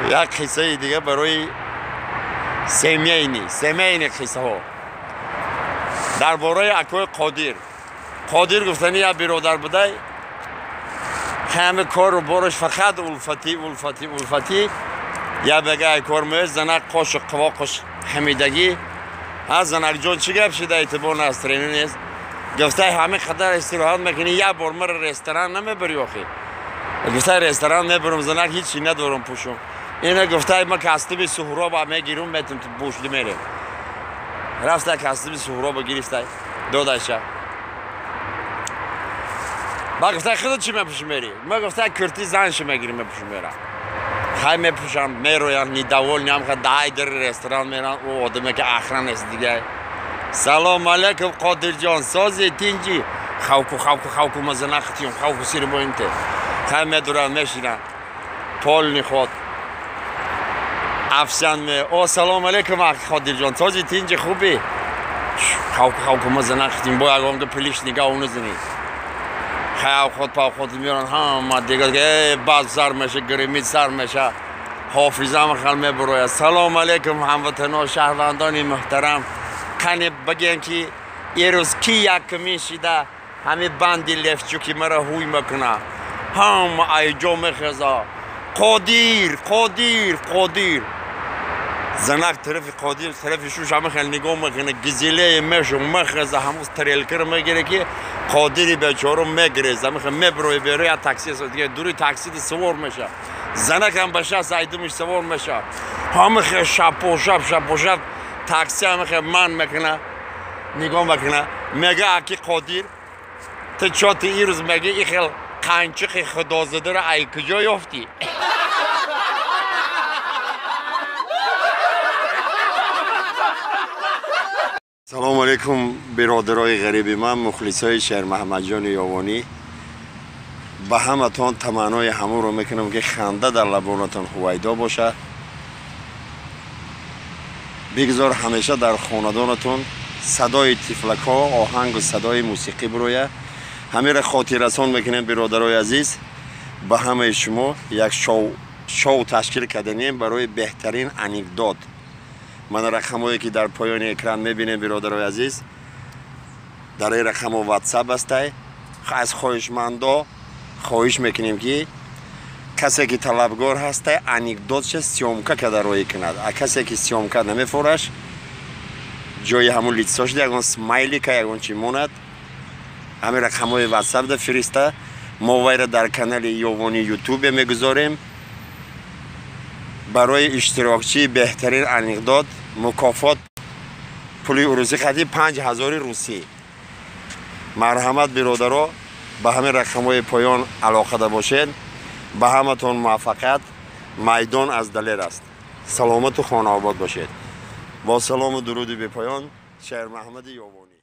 Як қиссаи дига барои семейный қиссаҳо дар бораи акои Қодир. Қодир гуфтани як биродар будай, ҳаме кору бораш фақат улфатӣ, улфатӣ, улфатӣ. Я бега ай кор меояд, занак қошу қивоқуш ҳамидагӣ. Ҳа, занакҷон, чӣ гап шида, эътибор настроение нест? Гуфтай, ҳамин қадар истироҳат мекунӣ, як бор мара ресторан намебарӣ охи? Гуфтай, ресторан мебарам, занак, ҳичи надорам пӯшум. Ина, гуфтай, ма костюми Суҳроба мегирум, метум, пӯшди мерем. Рафтай, костюми Суҳроба гирифтай, додаша. Ба гуфтай, худо чӣ мепӯши мери? Ма, гуфтай, курти занши мегирим, мепӯшум, мерам. Хай, мепӯшам, мероям, недовольный ам, дай дар ресторан мерам, ӯ одаме ки охрана нест дига. Салом алейкум, Қодирҷон, сози, тинҷи? Хавку, хавку, хавку, ма занахтиюм, хавку, сири боинте. Хай, медурам, мешинам, полный ход афшан ме. О, салом алейкум, Қодирҷон, сози, тинҷи, хуби? Хавку, хавку, ма занахтиюм, бо ягонга пилиш нигаҳ назанӣ. Хай, авхот павхот меёран, ҳама дига баъд сар меша, гримит сар меша, ҳофизам хал мебурояд. Салом алейкум, ҳамватано, шаҳрвандони муҳтарам, қане бигем, ки ирӯз ки якумин шида ҳамин банди лефчуки мара ҳуй мекуна? Ҳама айҷо мехеза: Қодир, Қодир, Қодир. Занак тарафи Қодир, тарафи шуш ҳама хел нигоҳ мекуна, гизилее мешу, мехеза, ҳамун тарелкаро мегире, ки Қодири бечоро мегиреза, мехе меброи беро, я такси дига дури таксиди савор меша, занакам ба шаст айдумиш савор меша, ҳама хел шапошап, шапошап такси ҳама хел ман мекуна, нигоҳ мекуна, мега: аки Қодир, ту чо ту ирӯз меги и хел қанчиқи худозадаро ай куҷо ёфтӣ? Салому алейкум, биродарои ғариби ман, мухлисои Шермаҳмадҷони Ёвонӣ. Ба ҳаматон таманнои ҳамонро мекунам, ки ханда дар лабонатон ҳувайдо бошад. Бигзор ҳамеша дар хонадонатон садои тифлакҳо, оҳангу садои мусиқӣ бирояд. Ҳамеро хотиррасон мекунем, биродарои азиз, ба ҳамаи шумо як шоу ташкил карданем барои беҳтарин анекдот. Мана рақамҳое, ки дар поёни экран мебинем, биродарои азиз, дар ин рақамҳо ватсап ҳастай. Аз хоҳишмандо хоҳиш мекунем, ки касе ки талабгор ҳастай, анекдотша съёмка карда роӣ кунад, а касе ки съёмка намефораш, ҷои ҳамун лицо шуда, ягон смайлика, ягон чӣ монад, ҳамин рақамҳои ватсап да фириста, мо вайра дар канали Ёвони Ютубе мегузорем. Барои иштирокчии беҳтарин анекдот мукофот пули урусӣ қати 5000 русӣ. Марҳамат, биродаро, ба ҳамин рақамҳои поён алоқада бошед. Ба ҳаматон муваффақият. Майдон аз Далер аст. Саломату хонаобод бошед. Бо салому дуруди бепоён, Шермаҳмади Ёвонӣ.